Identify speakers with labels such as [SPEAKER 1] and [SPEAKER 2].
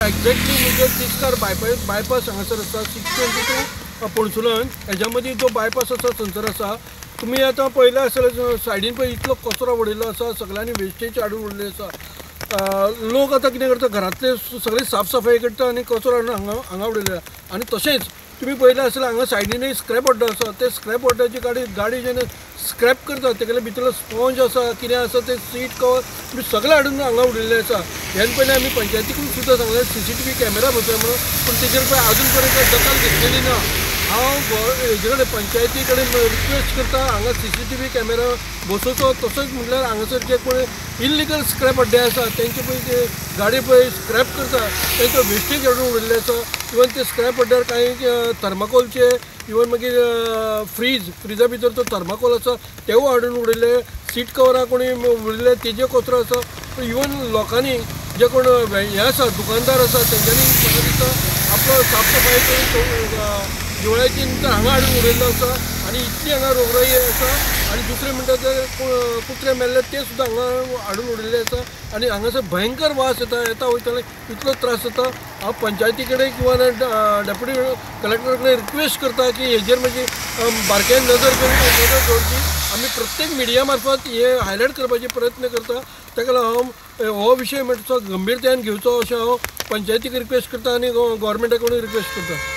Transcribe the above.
[SPEAKER 1] Exactly म्हणजे तिस्कार bypass हांगासर आसा 622 पणसुलान. हेज्या मदीं जो बायपास आसा थंयसर आसा. तुमी आतां पळयलें आसतलें सायडीन पळय इतलो कचरो उडयल्लो आसा, सगळ्यांनी वेस्टेज हाडून उडयल्ली आसा. लोक आतां कितें करता, घरांतले सगळे साफ सफाई करता आनी कचरो हाडून हांगा हांगा उडयले. आनी तशेंच तुमी पळयलें आसतलें हांगा सायडीनूय स्क्रॅप अड्डो आसा. ते स्क्रॅप अड्ड्याची गाडी जेन्ना स्क्रॅप करता तेगेले भितरलो स्पोंज आसा कितें आसा ते सीट कवर बी सगळें हाडून हांगा उडयल्लें आसा. ह्यान पयलीं आमी पंचायतीकूय सुद्दां सांगलें CCTV camera बसय म्हणून, पूण तेजेर पळय आजून पर्यंत दखल घेतलेली ना. हांव हेजे कडेन पंचायती कडेन रिक्वेस्ट करता हांगा CCTV camera बसोवचो. तसोच म्हटल्यार हांगासर जे कोण इल्लिगल स्क्रॅप अड्डे आसा तेंचे पळय ते गाडी पळय स्क्रॅप करता तेंचो वेस्टेज हाडून उडयल्ले आसा. इवन ते स्क्रॅप अड्ड्यार कांय थर्माकोलचे इवन मागीर फ्रिजा भितर तो थर्माकोल आसा तेवूय हाडून उडयल्ले. सीट कवरां कोणी उडयल्ले तेजे कचरो आसा. इवन लोकांनी जे कोण हे आसा दुकानदार आसा तेंच्यांनी म्हाका दिसता आपलो साफ सफाई करून दिवाळेची नंतर हांगा हाडून उडयल्लो आसा. आनी इतली हांगा रोगराई आसा. आनी दुसरें म्हणटा ते कुत्रे मेल्ले ते सुद्दां हांगा हाडून उडयल्ले आसा. आनी हांगासर भयंकर वास येता, येता वयताले इतलो त्रास जाता. हांव पंचायती कडेन किंवा डेप्युटी कलेक्टर कडेन रिक्वेस्ट करता की हेजेर मातशी बारकायेन नजर करून नजर दवरची. आमी प्रत्येक मिडिया मार्फत हे हायलायट करपाचे प्रयत्न करता. ताका लागून हांव हो विशय मातसो गंभीरतायेन घेवचो अशें हांव पंचायतीक रिक्वेस्ट करता आनी गव्हर्मेंटा कडेन रिक्वेस्ट करता.